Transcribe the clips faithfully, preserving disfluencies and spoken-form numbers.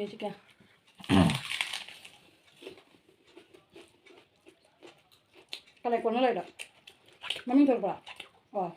ꯍꯧꯖꯤꯛꯀꯤ ꯀꯂꯩꯀꯣꯜꯅ ꯂꯩꯗꯣ ꯃꯃꯤꯡ ꯊꯣꯛꯄ꯭ꯔꯣ? ꯑꯣ꯫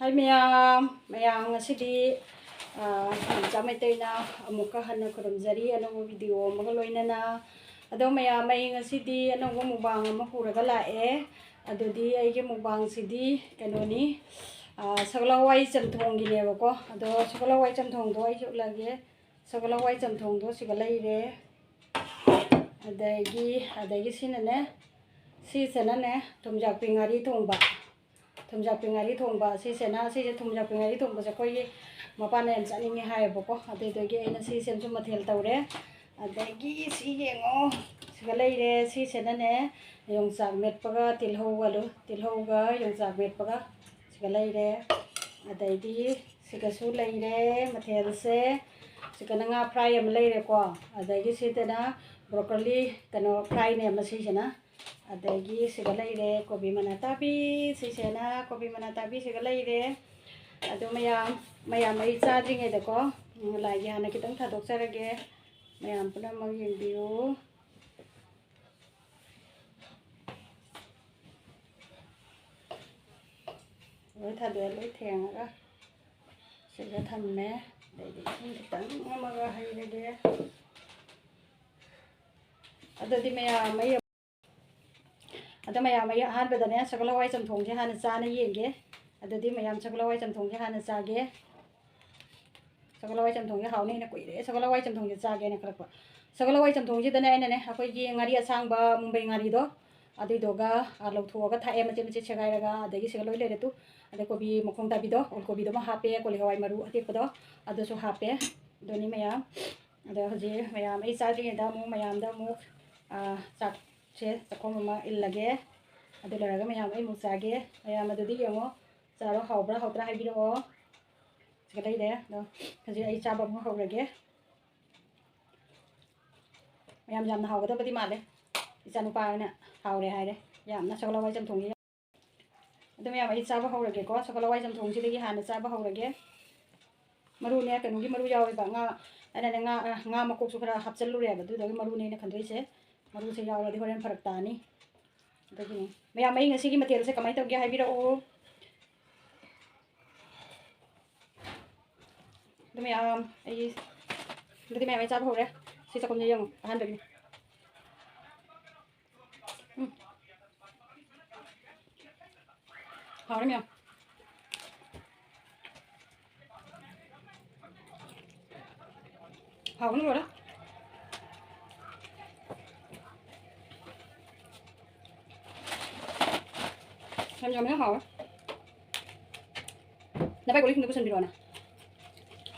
ꯍꯥꯏ ꯃꯌꯥꯝ, ꯃꯌꯥꯝ ꯉꯁꯤꯗꯤ, ꯑ, ꯅꯥꯎꯆꯥ ꯃꯩꯇꯩꯅ ꯑꯃꯨꯛꯀ ꯍꯟꯅ ꯈꯨꯔꯨꯝꯖꯔꯤ ꯑꯅꯧꯕ video ꯑꯃꯒ ꯂꯣꯏꯅꯅ꯫ ꯑꯗꯣ ꯃꯌꯥꯝ, ꯑꯩ ꯉꯁꯤꯗꯤ ꯑꯅꯧꯕ mukbang ꯑꯃ ꯄꯨꯔꯒ ꯂꯥꯛꯑꯦ꯫ ꯑꯗꯨꯗꯤ ꯑꯩꯒꯤ mukbangꯁꯤꯗꯤ ꯀꯩꯅꯣꯅꯤ, ꯑ, ꯁꯒꯣꯜ ꯍꯋꯥꯏ ꯆꯝꯊꯣꯡꯒꯤꯅꯦꯕꯀꯣ꯫ ꯑꯗꯣ ꯁꯒꯣꯜ ꯍꯋꯥꯏ ꯆꯝꯊꯣꯡꯗꯣ ꯑꯩꯁꯨ ꯎꯠꯂꯒꯦ꯫ ꯁꯒꯣꯜ ꯍꯋꯥꯏ ꯆꯝꯊꯣꯡꯗꯣ ꯁꯤꯒ ꯂꯩꯔꯦ꯫ ꯑꯗꯒꯤ, ꯑꯗꯒꯤ ꯁꯤꯅꯅꯦ, ꯁꯤꯁꯤꯅꯅꯦ ꯊꯨꯝꯖꯥꯛꯄꯤ ꯉꯥꯔꯤ ꯊꯣꯡꯕ꯫ ꯊꯨꯝꯖꯥꯛꯄꯤ ꯉꯥꯔꯤ ꯊꯣꯡꯕ ꯁꯤꯁꯤꯅ, ꯁꯤꯁꯦ ꯊꯨꯝꯖꯥꯛꯄꯤ ꯉꯥꯔꯤ ꯊꯣꯡꯕꯁꯦ ꯑꯩꯈꯣꯏꯒꯤ ꯃꯄꯥꯅ ꯌꯥꯝ ꯆꯥꯅꯤꯡꯉꯦ ꯍꯥꯏꯌꯦꯕꯀꯣ꯫ ꯑꯗꯨꯗꯨꯒꯤ ꯑꯩꯅ ꯁꯤꯁꯤꯃꯁꯨ ꯃꯊꯦꯜ ꯇꯧꯔꯦ꯫ ꯑꯗꯒꯤ ꯁꯤ ꯌꯦꯡꯉꯣ, ꯁꯤꯒ ꯂꯩꯔꯦ꯫ ꯁꯤꯁꯤꯅꯅꯦ ꯌꯣꯡꯆꯥꯛ ꯃꯦꯠꯄꯒ ꯇꯤꯜꯍꯧꯒ, ꯇꯤꯜꯍꯧꯒ ꯌꯣꯡꯆꯥꯛ ꯃꯦꯠꯄꯒ ꯁꯤꯒ ꯂꯩꯔꯦ꯫ ꯑꯗꯩꯗꯤ ꯁꯤꯒꯁꯨ ꯂꯩꯔꯦ ꯃꯊꯦꯜꯁꯦ꯫ ꯁꯤꯒꯅ ꯉꯥ fry ꯑꯃ ꯂꯩꯔꯦꯀꯣ꯫ ꯑꯗꯒꯤ ꯁꯤꯗꯅ broccoli ꯀꯩꯅꯣ fryꯅꯦ ꯃꯁꯤꯁꯤꯅ꯫ ꯑꯗꯒꯤ ꯁꯤꯒ ꯂꯩꯔꯦ ꯀꯣꯕꯤ ꯃꯅꯥ ꯇꯥꯕꯤ, ꯁꯤꯁꯤꯅ ꯀꯣꯕꯤ ꯃꯅꯥ ꯇꯥꯕꯤ ꯁꯤꯒ ꯂꯩꯔꯦ꯫ ꯑꯗꯣ ꯃꯌꯥꯝ, ꯃꯌꯥꯝ ꯑꯩ ꯆꯥꯗ꯭ꯔꯤꯉꯩꯗꯀꯣ, ꯎꯝ, ꯂꯥꯏꯒꯤ ꯍꯥꯟꯅ ꯈꯤꯇꯪ ꯊꯥꯗꯣꯛꯆꯔꯒꯦ꯫ ꯃꯌꯥꯝ ꯄꯨꯝꯅꯃꯛ ꯌꯦꯡꯕꯤꯌꯨ꯫ ꯂꯣꯏ ꯊꯥꯗꯣꯛꯑꯦ, ꯂꯣꯏ ꯊꯦꯡꯉꯒ ꯁꯤꯗ ꯊꯝꯃꯦ꯫ ꯑꯗꯩꯗꯤ ꯏꯁꯤꯡ ꯈꯤꯇꯪ ꯑꯃꯒ ꯍꯩꯔꯒꯦ꯫ ꯑꯗꯨꯗꯤ ꯃꯌꯥꯝ ꯑꯩ, ꯑꯗꯣ ꯃꯌꯥꯝ ꯑꯩ ꯑꯍꯥꯟꯕꯗꯅꯦ ꯁꯒꯣꯜ ꯍꯋꯥꯏ ꯆꯝꯊꯣꯡꯁꯦ ꯍꯥꯟꯅ ꯆꯥꯅ ꯌꯦꯡꯒꯦ꯫ ꯑꯗꯨꯗꯤ ꯃꯌꯥꯝ ꯁꯒꯣꯜ ꯍꯋꯥꯏ ꯆꯝꯊꯣꯡꯁꯦ ꯍꯥꯟꯅ ꯆꯥꯒꯦ꯫ ꯁꯒꯣꯜ ꯍꯋꯥꯏ ꯆꯝꯊꯣꯡꯁꯦ ꯍꯥꯎꯅꯤ, ꯑꯩꯅ ꯀꯨꯏꯔꯦ ꯁꯒꯣꯜ ꯍꯋꯥꯏ ꯆꯝꯊꯣꯡꯁꯦ ꯆꯥꯒꯦꯅ ꯈꯜꯂꯛꯄ꯫ ꯁꯒꯣꯜ ꯍꯋꯥꯏ ꯆꯝꯊꯣꯡꯁꯤꯗꯅꯦ ꯑꯩꯅꯅꯦ ꯑꯩꯈꯣꯏꯒꯤ ꯉꯥꯔꯤ ꯑꯁꯥꯡꯕ ꯃꯨꯝꯕꯩ ꯉꯥꯔꯤꯗꯣ, ꯑꯗꯨꯏꯗꯨꯒ, ꯑ, ꯂꯧꯊꯣꯛꯑꯒ ꯊꯥꯛꯑꯦ ꯃꯆꯦꯠ ꯃꯆꯦꯠ ꯁꯦꯒꯥꯏꯔꯒ, ꯑꯗꯒꯤ ꯁꯤꯒ ꯂꯣꯏ ꯂꯩꯔꯦ ꯇꯨ꯫ ꯑꯗꯩ ꯀꯣꯕꯤ ꯃꯈꯣꯡ ꯇꯥꯕꯤꯗꯣ, ꯑꯣꯜ ꯀꯣꯕꯤꯗꯨꯃ ꯍꯥꯞꯄꯦ, ꯀꯣꯂꯤ ꯍꯋꯥꯏ ꯃꯔꯨ ꯑꯇꯦꯛꯄꯗꯣ ꯑꯗꯨꯁꯨ ꯍꯥꯞꯄꯦ꯫ ꯑꯗꯨꯅꯤ ꯃꯌꯥꯝ꯫ ꯑꯗꯣ ꯍꯧꯖꯤꯛ ꯃꯌꯥꯝ ꯑꯩ ꯆꯥꯗ꯭ꯔꯤꯉꯩꯗ ꯑꯃꯨꯛ ꯃꯌꯥꯝꯗ ꯑꯃꯨꯛ, ꯑ, ꯆꯥꯛꯁꯦ ꯆꯥꯛꯈꯣꯝ ꯑꯃ ꯏꯜꯂꯒꯦ꯫ ꯑꯗꯨ ꯂꯣꯏꯔꯒ ꯃꯌꯥꯝ ꯑꯩ ꯑꯃꯨꯛ ꯆꯥꯒꯦ꯫ ꯃꯌꯥꯝ ꯑꯗꯨꯗꯤ ꯌꯦꯡꯉꯣ, ꯆꯥꯔꯣ, ꯍꯥꯎꯕ꯭ꯔꯥ ꯍꯥꯎꯇ꯭ꯔꯥ ꯍꯥꯏꯕꯤꯔꯛꯑꯣ꯫ ꯁꯤꯒ ꯂꯩꯔꯦ꯫ ꯑꯗꯣ ꯍꯧꯖꯤꯛ ꯑꯩ ꯆꯥꯕ ꯑꯃꯨꯛ ꯍꯧꯔꯒꯦ꯫ ꯃꯌꯥꯝ ꯌꯥꯝꯅ ꯍꯥꯎꯒꯗꯕꯗꯤ ꯃꯥꯜꯂꯦ꯫ ꯏꯆꯥꯅꯨꯄꯥ ꯍꯣꯏꯅ ꯍꯥꯎꯔꯦ ꯍꯥꯏꯔꯦ꯫ ꯌꯥꯝꯅ ꯁꯒꯣꯜ ꯍꯋꯥꯏ ꯆꯝꯊꯣꯡꯁꯦ꯫ ꯑꯗꯨ ꯃꯌꯥꯝ ꯑꯩ ꯆꯥꯕ ꯍꯧꯔꯒꯦꯀꯣ꯫ ꯁꯒꯣꯜ ꯍꯋꯥꯏ ꯆꯝꯊꯣꯡꯁꯤꯗꯒꯤ ꯍꯥꯟꯅ ꯆꯥꯕ ꯍꯧꯔꯒꯦ꯫ ꯃꯔꯨꯅꯦ, ꯀꯩꯅꯣꯒꯤ ꯃꯔꯨ ꯌꯥꯎꯋꯦꯕ, ꯉꯥ, ꯑꯩꯅꯅꯦ ꯉꯥ, ꯑ, ꯉꯥ ꯃꯀꯣꯛꯁꯨ ꯈꯔ ꯍꯥꯞꯆꯜꯂꯨꯔꯦꯕ, ꯑꯗꯨꯗꯨꯒꯤ ꯃꯔꯨꯅꯦ ꯑꯩꯅ ꯈꯟꯗꯣꯛꯏꯁꯦ꯫ ꯃꯔꯨꯁꯦ ꯌꯥꯎꯔꯗꯤ ꯍꯣꯔꯦꯟ ꯐꯔꯛ ꯇꯥꯅꯤ꯫ ꯑꯗꯨꯒꯤꯅꯤ꯫ ꯃꯌꯥꯝ, ꯑꯩ ꯉꯁꯤꯒꯤ ꯃꯊꯦꯜꯁꯦ ꯀꯃꯥꯏꯅ ꯇꯧꯒꯦ ꯍꯥꯏꯕꯤꯔꯛꯑꯣ꯫ ꯑꯗꯨ ꯃꯌꯥꯝ ꯑꯩ, ꯑꯗꯨꯗꯤ ꯃꯌꯥꯝ ꯑꯩ ꯆꯥꯕ ꯍꯧꯔꯦ꯫ ꯁꯤ ꯆꯥꯛꯈꯨꯝꯁꯦ ꯌꯦꯡꯉꯨ, ꯑꯍꯥꯟꯕꯒꯤꯅꯤ꯫ ꯎꯝ꯫ ꯍꯥꯎꯔꯦ ꯃꯌꯥꯝ꯫ ꯍꯥꯎꯕꯅ ꯂꯣꯏꯔꯦ꯫ ꯌꯥꯝ ꯌꯥꯝꯃꯦ, ꯍꯥꯎꯋꯦ꯫ ꯅꯚꯥꯏ ꯀꯣꯜꯂꯤꯛꯁꯤꯡꯗꯣ ꯄꯨꯁꯟꯕꯤꯔꯛꯑꯣꯅ꯫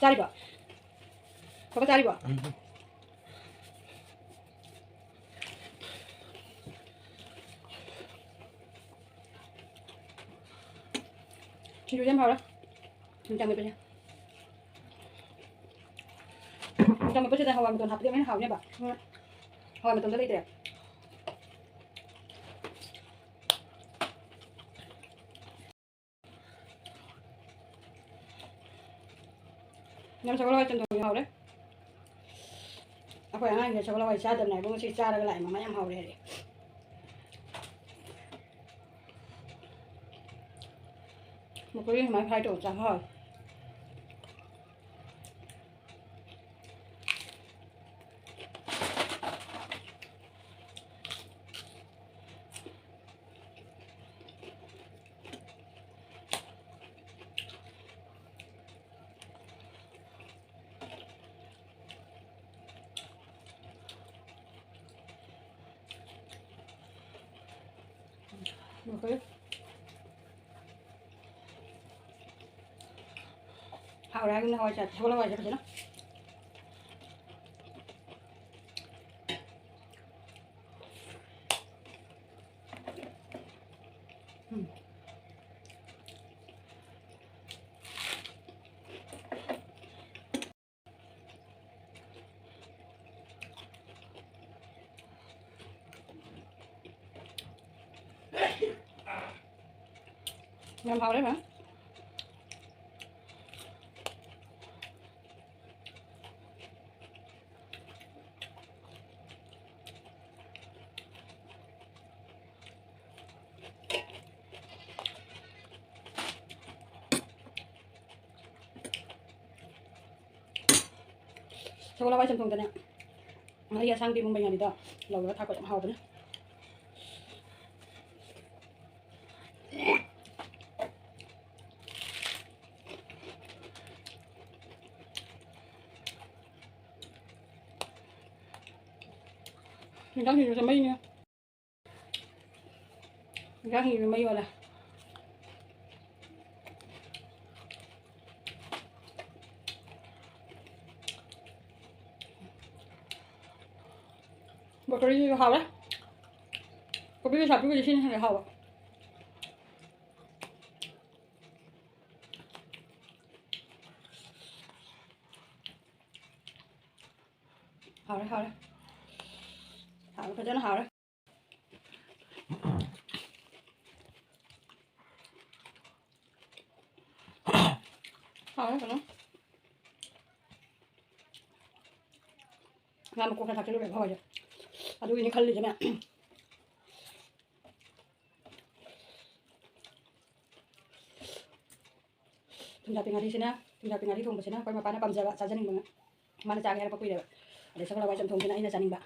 ꯆꯥꯔꯤꯕꯣ? ꯄꯥꯄꯥ ꯆꯥꯔꯤꯕꯣ? ꯎꯝ꯫ ꯁꯤꯡꯖꯨꯁꯦ ꯌꯥꯝ ꯍꯥꯎꯔꯦ꯫ ꯌꯣꯡꯆꯥꯛ ꯃꯦꯠꯄꯁꯦ꯫ ꯌꯣꯡꯆꯥꯛ ꯃꯦꯠꯄꯁꯤꯗ ꯍꯋꯥꯏ ꯃꯇꯣꯟ ꯍꯥꯞꯄꯗꯤ ꯑꯃꯨꯛ ꯍꯦꯟꯅ ꯍꯥꯎꯅꯦꯕ꯫ ꯍꯋꯥꯏ ꯃꯇꯣꯟꯗꯣ ꯂꯩꯇ꯭ꯔꯦ꯫ ꯌꯥꯝ ꯁꯒꯣꯜ ꯍꯋꯥꯏ ꯆꯝꯊꯣꯡ ꯍꯥꯎꯔꯦ꯫ ꯑꯩꯈꯣꯏ ꯑꯉꯥꯡꯁꯤꯡ ꯁꯒꯣꯜ ꯍꯋꯥꯏ ꯆꯥꯗꯕꯅꯦ ꯍꯥꯏꯕ, ꯉꯁꯤ ꯆꯥꯔꯒ ꯂꯥꯛꯑꯦ, ꯃꯃꯥ ꯌꯥꯝ ꯍꯥꯎꯔꯦ ꯍꯥꯏꯔꯛꯑꯦ꯫ ꯃꯀꯨꯏ ꯁꯨꯃꯥꯏꯅ fry ꯇꯧꯔ ꯆꯥꯕ ꯍꯥꯎꯋꯦ꯫ ꯂꯣꯏꯈꯔꯦ꯫ ꯍꯥꯎꯔꯦ ꯍꯥꯏꯒꯨꯝꯅ ꯍꯋꯥꯏ ꯆꯥꯔꯦ꯫ ꯁꯒꯣꯜ ꯍꯋꯥꯏꯁꯦ ꯐꯖꯅ꯫ ꯎꯝ꯫ ꯌꯥꯝ ꯍꯥꯎꯔꯦ, ꯃꯦꯝ꯫ ꯁꯒꯣꯜ ꯍꯋꯥꯏ ꯆꯝꯊꯣꯡꯗꯅꯦ, ꯉꯥꯔꯤ ꯑꯁꯥꯡꯕꯤ ꯃꯨꯝꯕꯩ ꯉꯥꯔꯤꯗꯣ ꯂꯧꯔꯒ ꯊꯥꯛꯄ ꯌꯥꯝ ꯍꯥꯎꯕꯅꯦ꯫ ꯏꯟꯖꯥꯡꯁꯤꯁꯨ ꯃꯩꯅꯦ꯫ ꯏꯟꯖꯥꯡꯁꯤꯁꯨ ꯃꯩ ꯑꯣꯜꯂꯦ꯫ ꯕ꯭ꯔꯣꯀꯣꯂꯤꯁꯤꯁꯨ ꯍꯥꯎꯔꯦ꯫ ꯀꯣꯕꯤ ꯃꯁꯥ ꯄꯤꯛꯄꯁꯦ ꯁꯤꯅ ꯍꯦꯟꯅ ꯍꯥꯎꯕ꯫ ꯍꯥꯎꯔꯦ, ꯍꯥꯎꯔꯦ꯫ ꯍꯥꯎꯔꯦ, ꯐꯖꯅ ꯍꯥꯎꯔꯦ꯫ ꯍꯥꯎꯔꯦ ꯐꯖꯅ꯫ ꯉꯥ ꯃꯀꯣꯛꯇ ꯊꯥꯛꯆꯤꯜꯂꯨꯔꯦꯕ ꯍꯋꯥꯏꯁꯦ꯫ ꯑꯗꯨꯒꯤꯅꯤ ꯈꯜꯂꯤꯁꯦ ꯃꯌꯥꯝ꯫ ꯊꯨꯝꯖꯥꯛꯄꯤ ꯉꯥꯔꯤꯁꯤꯅ, ꯊꯨꯝꯖꯥꯛꯄꯤ ꯉꯥꯔꯤ ꯊꯣꯡꯕꯁꯤꯅ ꯑꯩꯈꯣꯏ ꯃꯄꯥꯅ ꯄꯥꯝꯖꯕ, ꯆꯥꯖꯅꯤꯡꯕ ꯉꯥ-, ꯃꯥꯅ ꯆꯥꯒꯦ ꯍꯥꯏꯔꯛꯄ ꯀꯨꯏꯔꯦꯕ꯫ ꯑꯗꯩ ꯁꯒꯣꯜ ꯍꯋꯥꯏ ꯆꯝꯊꯣꯡꯁꯤꯅ ꯑꯩꯅ ꯆꯥꯅꯤꯡꯕ꯫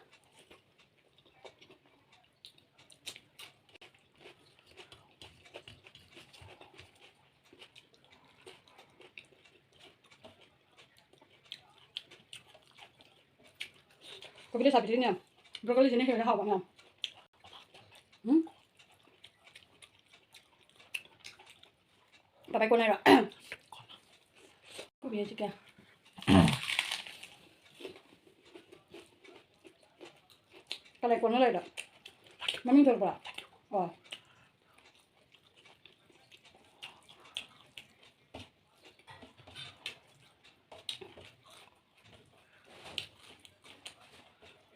ꯀꯣꯕꯤ ꯂꯩꯁꯥꯕꯤꯁꯤꯅꯦ, ꯕ꯭ꯔꯣꯀꯣꯂꯤꯁꯤꯅ ꯍꯦꯜꯂꯦ ꯍꯥꯎꯕ ꯃꯌꯥꯝ꯫ ꯎꯝ? ꯀꯃꯥꯏ ꯀꯣꯟꯅꯔꯣ? ꯀꯣꯕꯤ ꯍꯥꯏꯁꯤ ꯀꯌꯥ? ꯀꯗꯥꯏ ꯀꯣꯟꯅ ꯂꯩꯗꯣ? ꯃꯃꯤꯡ ꯊꯣꯛꯄ꯭ꯔꯣ? ꯑꯣ꯫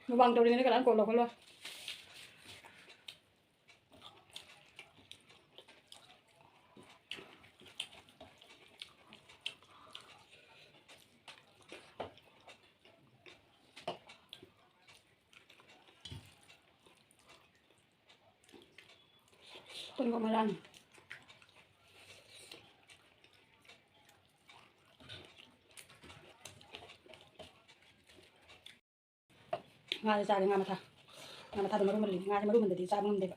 ꯃꯨꯛꯕꯥꯡ ꯇꯧꯔꯤꯉꯩꯗ ꯀꯅꯥꯝ ꯀꯣꯜ ꯂꯧꯈꯠꯂꯣꯏ꯫ ꯀꯨꯟꯒ ꯃꯔꯥꯅꯤ꯫ ꯉꯥꯁꯦ ꯆꯥꯔꯦ, ꯉꯥ ꯃꯊꯥ꯫ ꯉꯥ ꯃꯊꯥꯗꯣ ꯃꯔꯨ ꯃꯜꯂꯤ꯫ ꯉꯥꯁꯦ ꯃꯔꯨ ꯃꯟꯗꯗꯤ ꯆꯥꯕ ꯉꯝꯗꯦꯕ꯫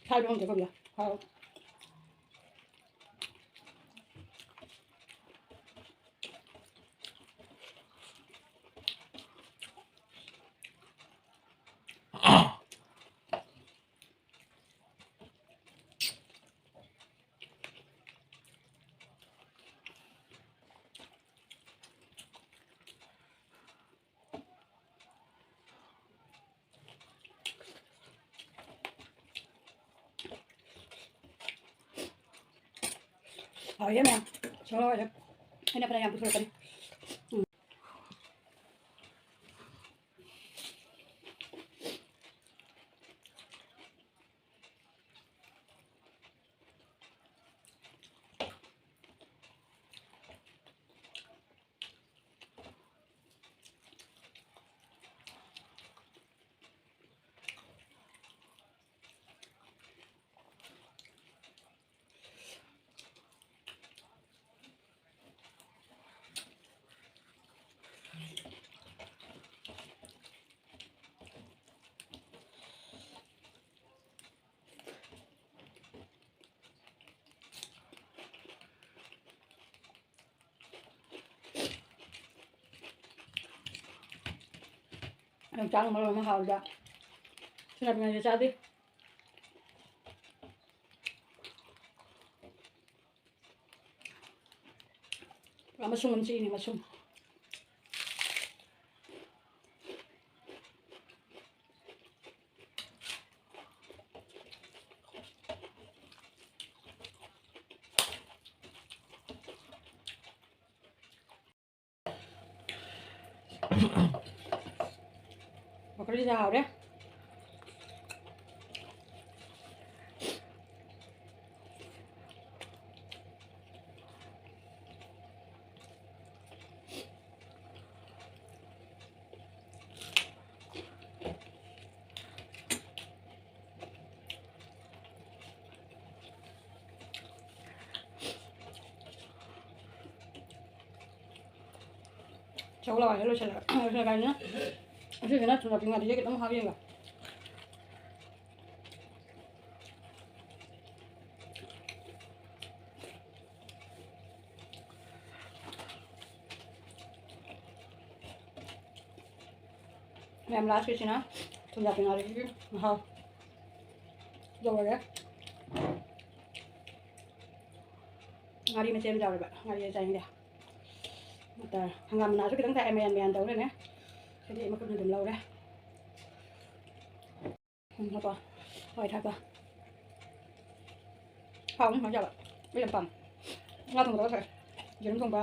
ꯁꯥꯏꯕ ꯉꯝꯗꯦ ꯀꯣꯕꯤꯗꯣ꯫ ꯍꯥꯎ꯫ ꯍꯥꯎꯋꯦ ꯃꯌꯥꯝ꯫ ꯁꯣꯔ ꯍꯣꯏꯁꯦ꯫ ꯑꯩꯅ ꯐꯅ ꯌꯥꯝ ꯄꯨꯊꯣꯔꯛꯀꯅꯤ꯫ ꯎꯝ꯫ ꯌꯣꯡꯆꯥꯛꯅ ꯃꯔꯣꯟ ꯑꯃ ꯍꯥꯎꯔꯤꯕ꯫ ꯁꯤꯅ ꯉꯥꯔꯤ ꯆꯥꯗꯦ꯫ ꯄꯨꯔꯥ ꯃꯁꯨꯡ ꯑꯃ ꯆꯤꯛꯏꯅꯦ, ꯃꯁꯨꯡ꯫ ꯕ꯭ꯔꯣꯀꯣꯂꯤꯁꯦ ꯍꯥꯎꯔꯦ꯫ ꯁꯒꯣꯜ ꯍꯋꯥꯏꯁꯦ ꯂꯣꯏꯁꯤꯜꯂ-, ꯂꯣꯏꯁꯤꯜꯂꯀꯥꯟꯁꯤꯗ ꯑꯁꯤꯁꯤꯅ ꯊꯨꯝꯌꯥꯛꯄꯤ ꯉꯥꯔꯤꯁꯦ ꯈꯤꯇꯪ ꯍꯥꯞꯄꯤꯒ꯫ ꯃꯌꯥꯝ ꯂꯥꯁꯀꯤꯁꯤꯅ ꯊꯨꯝꯌꯥꯛꯄꯤ ꯉꯥꯔꯤꯒꯤ ꯃꯍꯥꯎ ꯌꯧꯔꯦ꯫ ꯉꯥꯔꯤ ꯃꯆꯦꯠ ꯑꯃ ꯌꯥꯎꯔꯦꯕ, ꯉꯥꯔꯤ ꯆꯥꯅꯤꯡꯗꯦ꯫ ꯍꯪꯒꯥꯝ ꯃꯅꯥꯁꯨ ꯈꯤꯇꯪ ꯊꯥꯛꯑꯦ, ꯃꯌꯥꯟ ꯃꯌꯥꯟ ꯇꯧꯔꯦꯅꯦ꯫ ꯁꯤꯗꯤ ꯑꯩ ꯃꯈꯨꯠꯅ ꯑꯗꯨꯝ ꯂꯧꯔꯦ꯫ ꯎꯝ, ꯉꯥꯏꯈꯣ꯫ ꯍꯋꯥꯏ ꯊ꯭ꯔꯥꯛꯇꯣ꯫ ꯍꯥꯎꯅꯤ ꯁꯨꯃꯥꯏꯅ ꯆꯥꯕ꯫ ꯑꯩ ꯌꯥꯝ ꯄꯥꯝꯃꯦ꯫ ꯉꯥ ꯊꯣꯡꯕꯗꯒ ꯊꯛꯑꯦ꯫ ꯌꯦꯔꯨꯝ ꯊꯣꯡꯕ,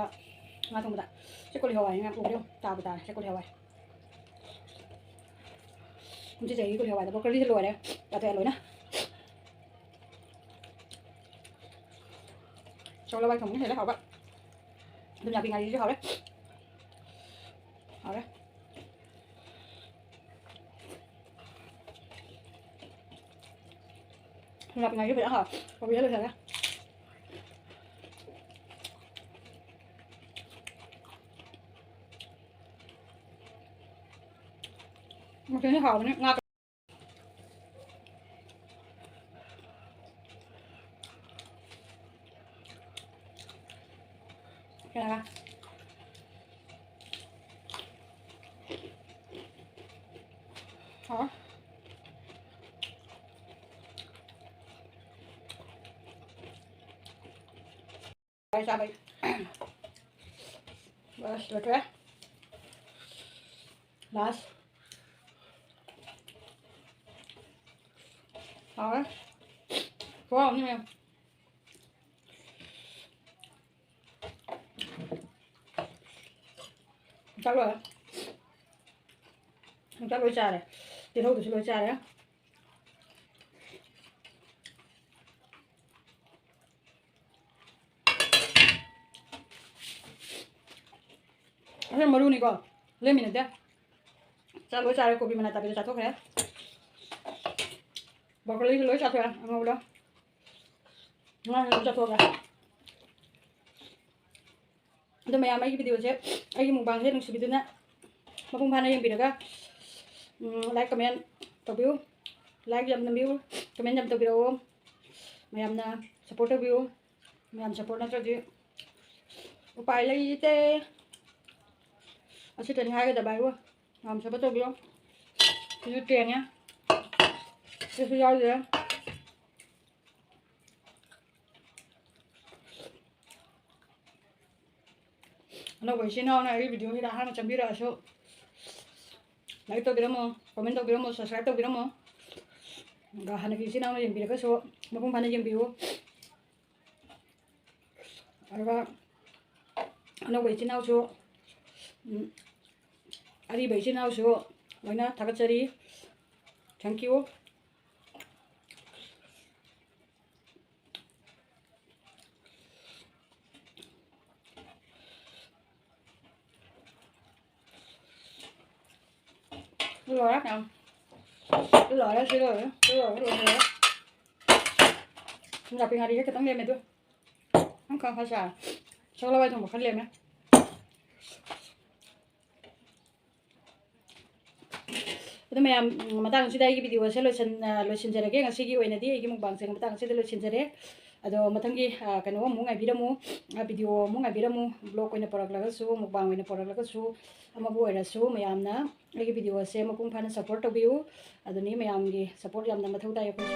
ꯉꯥ ꯊꯣꯡꯕꯗ꯫ ꯁꯤ ꯀꯣꯂꯤ ꯍꯋꯥꯏꯅꯦ, ꯎꯕ꯭ꯔꯥ ꯌꯦꯡꯉꯨ꯫ ꯇꯥꯕꯨ ꯇꯥꯔꯦ꯫ ꯁꯤ ꯀꯣꯂꯤ ꯍꯋꯥꯏ꯫ ꯀꯨꯝꯁꯤ ꯆꯍꯤꯒꯤ ꯀꯣꯂꯤ ꯍꯋꯥꯏꯗ ꯕ꯭ꯔꯣꯀꯣꯂꯤꯁꯦ ꯂꯣꯏꯔꯦ꯫ ꯆꯥꯊꯣꯛꯑꯦ ꯂꯣꯏꯅ꯫ ꯁꯒꯣꯜ ꯍꯋꯥꯏ ꯊꯣꯡꯕꯅ ꯍꯦꯜꯂꯦ ꯍꯥꯎꯕ꯫ ꯊꯨꯝꯌꯥꯛꯄꯤ ꯉꯥꯔꯤꯁꯤꯁꯨ ꯍꯥꯎꯔꯦ꯫ ꯍꯥꯎꯔꯦ꯫ ꯊꯨꯝꯌꯥꯛꯄꯤ ꯉꯥꯔꯤꯁꯦ ꯐꯖꯅ ꯍꯥꯎꯔꯦ꯫ ꯀꯣꯕꯤꯁꯦ ꯂꯣꯏꯁꯤꯜꯂꯦ꯫ ꯃꯊꯦꯜꯁꯦ ꯍꯥꯎꯕꯅꯤ꯫ ꯉꯥ ꯀꯩꯅꯣꯒ꯫ ꯍꯥꯎ꯫ ꯍꯋꯥꯏ ꯆꯥꯕꯩ꯫ ꯕꯁ ꯂꯣꯏꯊꯣꯛꯑꯦ꯫ ꯂꯥꯁ꯫ ꯍꯥꯎꯔꯦ꯫ ꯈꯨꯍꯥꯎꯅꯤ ꯃꯌꯥꯝ꯫ ꯌꯣꯡꯆꯥꯛ ꯂꯣꯏꯔꯦ꯫ ꯌꯣꯡꯆꯥꯛ ꯂꯣꯏ ꯆꯥꯔꯦ꯫ ꯇꯤꯜꯍꯧꯗꯨꯁꯨ ꯂꯣꯏ ꯆꯥꯔꯦ꯫ ꯑꯁꯤ ꯃꯔꯨꯅꯤꯀꯣ, ꯂꯦꯝꯃꯤ ꯅꯠꯇꯦ꯫ ꯆꯥꯛ ꯂꯣꯏ ꯆꯥꯔꯦ, ꯀꯣꯕꯤ ꯃꯅꯥ ꯇꯥꯕꯤꯗꯣ ꯆꯥꯊꯣꯛꯈ꯭ꯔꯦ꯫ ꯕ꯭ꯔꯣꯀꯣꯂꯤꯁꯨ ꯂꯣꯏ ꯆꯥꯊꯣꯛꯑꯦ, ꯑꯉꯧꯕꯗꯣ꯫ ꯉꯥꯁꯨ ꯂꯣꯏ ꯆꯥꯊꯣꯛꯑꯒ꯫ ꯑꯗꯣ ꯃꯌꯥꯝ ꯑꯩꯒꯤ ꯚꯤꯗꯤꯑꯣꯁꯦ, ꯑꯩꯒꯤ ꯃꯨꯛꯕꯥꯡꯁꯦ ꯅꯨꯡꯁꯤꯕꯤꯗꯨꯅ ꯃꯄꯨꯡ ꯐꯥꯅ ꯌꯦꯡꯕꯤꯔꯒ, ꯎꯝ, like, comment ꯇꯧꯕꯤꯌꯨ꯫ Like ꯌꯥꯝ ꯅꯝꯕꯤꯌꯨ, comment ꯌꯥꯝ ꯇꯧꯕꯤꯔꯛꯑꯣ꯫ ꯃꯌꯥꯝꯅ support ꯇꯧꯕꯤꯌꯨ꯫ ꯃꯌꯥꯝ support ꯅꯠꯇ꯭ꯔꯗꯤ ꯎꯄꯥꯏ ꯂꯩꯇꯦ꯫ ꯑꯁꯤꯇꯅꯤ ꯍꯥꯏꯒꯗꯕ ꯍꯥꯏꯕꯨ꯫ ꯃꯌꯥꯝ support ꯇꯧꯕꯤꯌꯨ꯫ ꯁꯤꯁꯨ ꯇꯦꯡꯉꯦ꯫ ꯁꯤꯁꯨ ꯌꯥꯎꯗ꯭ꯔꯦ꯫ ꯑꯅꯧꯕ ꯏꯆꯤꯟ ꯏꯅꯥꯎꯅ ꯑꯩꯒꯤ ꯚꯤꯗꯤꯑꯣꯁꯤꯗ ꯑꯍꯥꯟꯕ ꯆꯪꯕꯤꯔꯛꯑꯁꯨ, like ꯇꯧꯕꯤꯔꯝꯃꯣ, comment ꯇꯧꯕꯤꯔꯝꯃꯣ, subscribe ꯇꯧꯕꯤꯔꯝꯃꯣ꯫ ꯑꯗꯨꯒ ꯍꯥꯟꯅꯒꯤ ꯏꯆꯤꯟ ꯏꯅꯥꯎꯅ ꯌꯦꯡꯕꯤꯔꯒꯁꯨ ꯃꯄꯨꯡ ꯐꯥꯅ ꯌꯦꯡꯕꯤꯌꯨ꯫ ꯑꯗꯨꯒ ꯑꯅꯧꯕ ꯏꯆꯤꯟ ꯏꯅꯥꯎꯁꯨ, ꯎꯝ, ꯑꯔꯤꯕ ꯏꯆꯤꯟ ꯏꯅꯥꯎꯁꯨ ꯂꯣꯏꯅ ꯊꯥꯒꯠꯆꯔꯤ꯫ Thank you꯫ ꯁꯤ ꯂꯣꯏꯔꯦ ꯃꯌꯥꯝ꯫ ꯁꯤ ꯂꯣꯏꯔꯦ, ꯁꯤ ꯂꯣꯏꯔꯦ, ꯁꯤ ꯂꯣꯏꯔꯦ, ꯂꯣꯏꯔꯦ꯫ ꯅꯥꯄꯤ ꯉꯥꯔꯤꯁꯦ ꯈꯤꯇꯪ ꯂꯦꯝꯃꯦ ꯑꯗꯨ꯫ ꯑꯃꯈꯛ ꯈꯔ ꯆꯥꯔꯦ꯫ ꯁꯒꯣꯜ ꯍꯋꯥꯏ ꯊꯣꯡꯕ ꯈꯔ ꯂꯦꯝꯃꯦ꯫ ꯑꯗꯨ ꯃꯌꯥꯝ, ꯎꯝ, ꯃꯇꯥꯡꯁꯤꯗ ꯑꯩꯒꯤ ꯚꯤꯗꯤꯑꯣꯁꯦ ꯂꯣꯏꯁꯤꯟ-, ꯑ, ꯂꯣꯏꯁꯤꯟꯖꯔꯒꯦ꯫ ꯉꯁꯤꯒꯤ ꯑꯣꯏꯅꯗꯤ ꯑꯩꯒꯤ ꯃꯨꯛꯕꯥꯡꯁꯦ ꯃꯇꯥꯡ ꯑꯁꯤꯗ ꯂꯣꯏꯁꯤꯟꯖꯔꯦ꯫ ꯑꯗꯣ ꯃꯊꯪꯒꯤ, ꯑ, ꯀꯩꯅꯣ ꯑꯃꯨꯛ ꯉꯥꯏꯕꯤꯔꯝꯃꯨ, ꯑ, video ꯑꯃꯨꯛ ꯉꯥꯏꯕꯤꯔꯝꯃꯨ꯫ Vlog ꯑꯣꯏꯅ ꯄꯨꯔꯛꯂꯒꯁꯨ, mukbang ꯑꯣꯏꯅ ꯄꯨꯔꯛꯂꯒꯁꯨ, ꯑꯃꯕꯨ ꯑꯣꯏꯔꯁꯨ ꯃꯌꯥꯝꯅ ꯑꯩꯒꯤ video ꯑꯁꯦ ꯃꯄꯨꯡ ꯐꯥꯅ support ꯇꯧꯕꯤꯌꯨ꯫ ꯑꯗꯨꯅꯤ, ꯃꯌꯥꯝꯒꯤ support ꯌꯥꯝꯅ ꯃꯊꯧ ꯇꯥꯏ ꯑꯩꯈꯣꯏ꯫